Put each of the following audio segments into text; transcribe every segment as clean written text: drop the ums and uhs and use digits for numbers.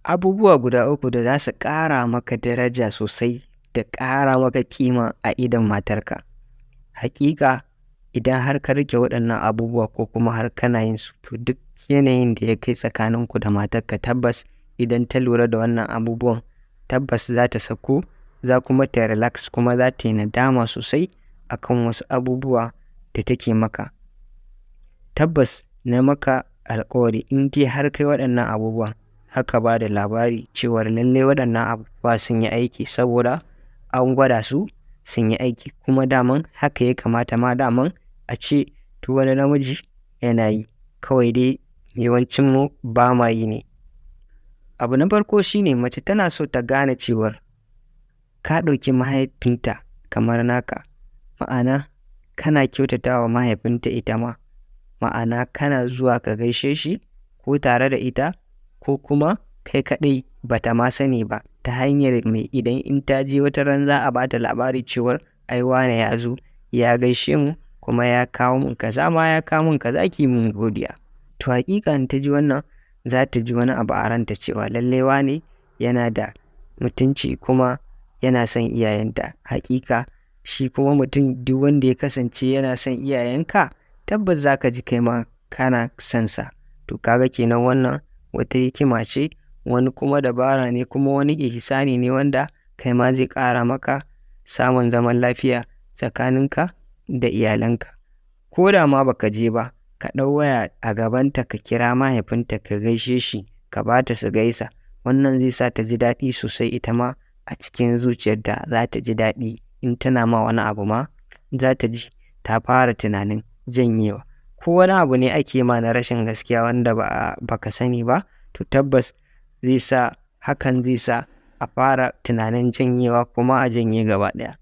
Abubuwa guda uku da za su ƙara maka daraja sosai da ƙara maka ƙima a idon matarka. Haƙiƙa, idan har ka riƙe waɗannan abubuwa ko kuma har kana yin su, to duk yanayin da ya kai tsakaninku da matarka, tabbas idan ta lura da wannan abubuwan, tabbas za ta sauko, za kuma ta relax, kuma za ta yi nadama sosai akan wasu abubuwa da take maka. Tabbas na maka alƙawari, in dai har kai waɗannan abubuwan, haka ba da labari cewar lallai waɗannan abubuwa sun yi aiki, saboda an gwada su sun yi aiki, kuma daman haka ya kamata ma daman a ce duk wani namiji yana yi, kawai dai yawancinmu ba ma yi ne. Abu na farko shine, mace tana so ta gane cewar ka ɗauki mahaifinta kamar naka, ma'ana kana kyautata wa mahaifinta ita ma, ma'ana kana zuwa ka gaishe shi ko tare da ita ko kuma kai kaɗai ba ta ma sani ba, ta hanyar mai idan in ta je wata ran za a ba ta labari cewar ai wane ya zo ya gaishe mu, kuma ya kawo min kaza ma, ya kawo min kaza, ki mun godiya. To haƙiƙa in ta ji wannan, za ta ji wani abu a ranta cewa lallai wane yana da mutunci kuma yana son iyayenta. Haƙiƙa shi kuma mutum, duk wanda ya kasance yana son iyayenka, tabbas za ka ji kai ma kana son sa. To kaga kenan wannan wata hikima ce, wani kuma dabara ne, kuma wani ihsani ne wanda kai ma zai ƙara maka samun zaman lafiya tsakaninka da iyalanka. Ko da ma baka je ba, ka ɗau waya a gabanta ka kira mahaifinta ka gaishe shi, ka ba ta su gaisa. Wannan zai sa ta ji daɗi sosai, ita ma a cikin zuciyarta za ta ji daɗi. In tana ma wani abu ma, za ta ji ta fara tunanin janyewa. Ko wani abu ne ake ma na rashin gaskiya wanda ba baka sani ba, to tabbas zai sa hakan zai sa a fara tunanin janyewa, kuma a janye gaba ɗaya.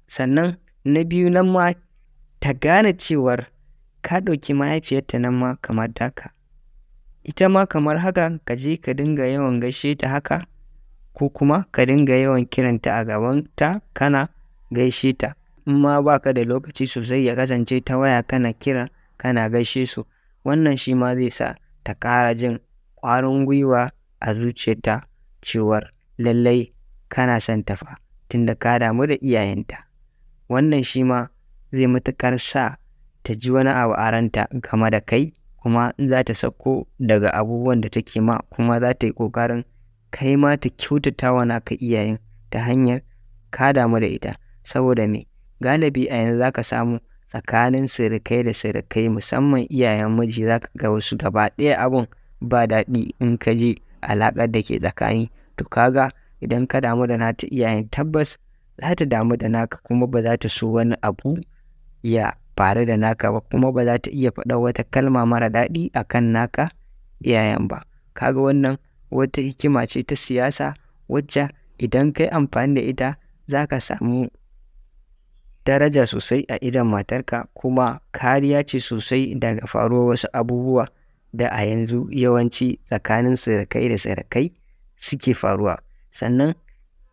Sannan na biyu, nan ma ta gane cewar ka ɗauki mahaifiyarta nan ma kamar taka. Ita ma kamar haka, ka je ka dinga yawan gaishe ta haka, ko kuma ka dinga yawan kiranta a gabanta kana gaishe ta. In ma ba ka da lokaci sosai, ya kasance ta waya kana kira kana gaishe su. Wannan shi ma zai sa ta ƙara jin ƙwarin gwiwa a zuciyarta cewar lallai kana son ta fa, tunda ka damu da iyayenta. Wannan shi ma zai matuƙar sa ta ji wani abu a ranta game da kai, kuma za ta sauko daga abubuwan da take ma, kuma za ta yi ƙoƙarin kai ma ta kyautata wa naka iyayen ta hanyar ka damu da ita. Saboda me? Galibi a yanzu za ka samu tsakanin surukai da surukai, musamman iyayen miji, za ka ga wasu gaba ɗaya abun ba daɗi in ka ji alaƙar da ke tsakani. To kaga idan ka damu da nata iyayen, tabbas za ta damu da naka, kuma ba za ta so wani abu ya faru da naka ba, kuma ba za ta iya faɗa wata kalma mara daɗi a kan naka iyayen ba. Kaga wannan wata hikima ce ta siyasa wacce idan ka yi amfani da ita, za ka samu daraja sosai a idon matarka, kuma kariya ce sosai daga faruwar wasu abubuwa da a yanzu yawanci tsakanin surukai da surukai suke faruwa. Sannan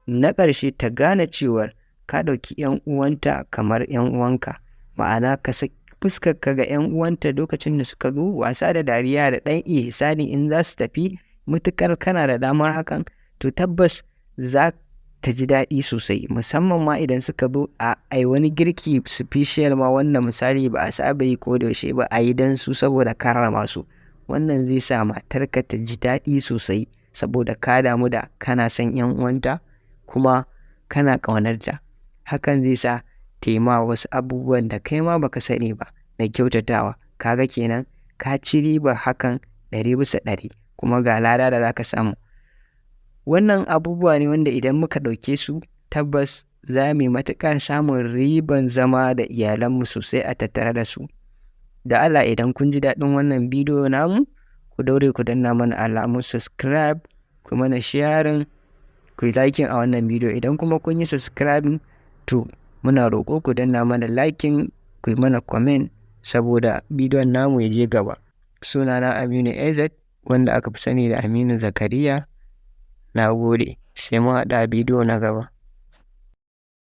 na ƙarshe, ta gane cewar ka ɗauki 'yan uwanta kamar 'yan uwanka, ma'ana ka saki fuskarka ga 'yan uwanta lokacin da suka zo, wasa da dariya da ɗan ihsani in za su tafi, matuƙar kana da damar hakan, to tabbas za ta ji daɗi sosai, musamman ma idan suka zo a ai wani girki special ma wanda misali ba a saba yi ko da yaushe ba, a yi don su saboda karrama su. Wannan zai sa matarka ta ji daɗi sosai, saboda ka damu da kana son 'yan uwanta kuma kana ƙaunarta. Hakan zai sa ta yi ma wasu abubuwan da kai ma baka sani ba na kyautatawa. Kaga kenan ka ci ribar hakan 100%, kuma ga lada da za ka samu. Wannan abubuwa ne wanda idan muka ɗauke su, tabbas za mu yi matuƙar samun riban zama da iyalanmu sosai a tattare da su. Da Allah, idan kun ji daɗin wannan bidiyo namu, ku daure ku danna mana alamun subscribe, ku mana sharing, ku yi liking a wannan bidiyo. Idan kuma kun yi subscribing, to muna roƙo ku danna mana liking, ku yi mana comment, saboda bidiyon namu ya je gaba. Sunana Aminu AZ, wanda aka fi sani da Aminu Zakariya. Na gode, sai mun haɗu a bidiyo na gaba.